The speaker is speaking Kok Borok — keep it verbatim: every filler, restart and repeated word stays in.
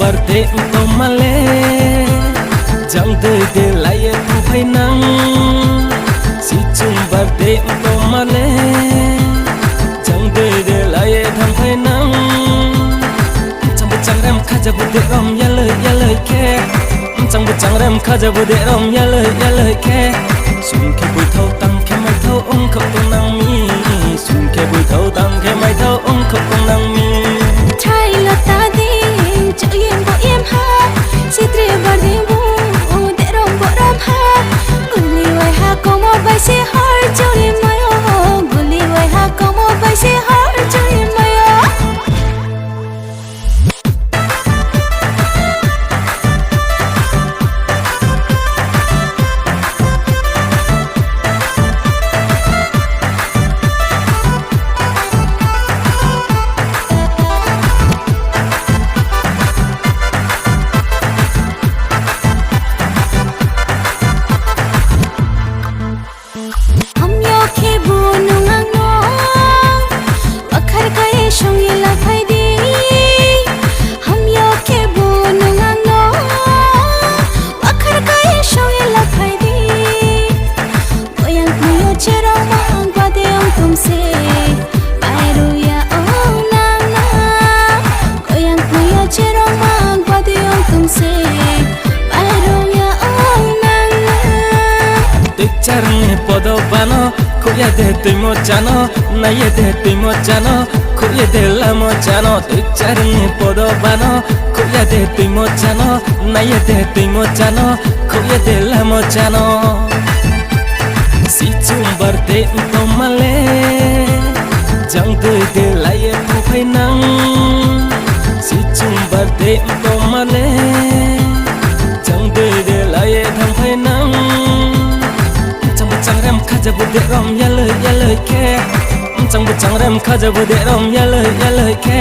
Birthday wngtongmale, jang dui de laiye thangphai nang. Sichung birthday wngtongmale, jang dui de laiye thangphai nang. Bwchang bwchang rem khajabu de rom yaloi yaloi khe. Bwchang bwchang rem khajabu de rom yaloi yaloi khe. Sungkhe buithau tangkhe maithau ongkhok tongnang mi. Sungkhe buithau tangkhe maithau ongkhok tongnang mi. Thailo ta ding chuyem bo em ha. Chitri barding bu derong borom ha. Guli wai ha komo bai se hor churi mayo. Guli wai ha komo bai se hor churi mayo. Hamya khe bo nwng angno bakhar kai songwi laphai di. Hamya khe bo nwng angno bakhar kai songwi laphai di. Koyang muyo cherok mang bade ong tumse. Pairuya ong nang na. Koyang muyo cherok mang bade ong tumse. Pairuya ong nang na. Twicharni podo bano, khukya de twi mochano, naiye de twi mochano, khukya de lamo chano. Twicharni podo bano, khukya de twi mochano, naiye de twi mochano, khukya de lamo chano. Sichung birthday wngtongmale, jang dui de laiye thangphai nang. Sichung birthday wngtongmale, jang dui de laiye thangphai nang. Bwchang bwchang rem khajabu de rom yaloi yaloi khe. Bwchang bwchang rem khajabu de rom yaloi yaloi khe.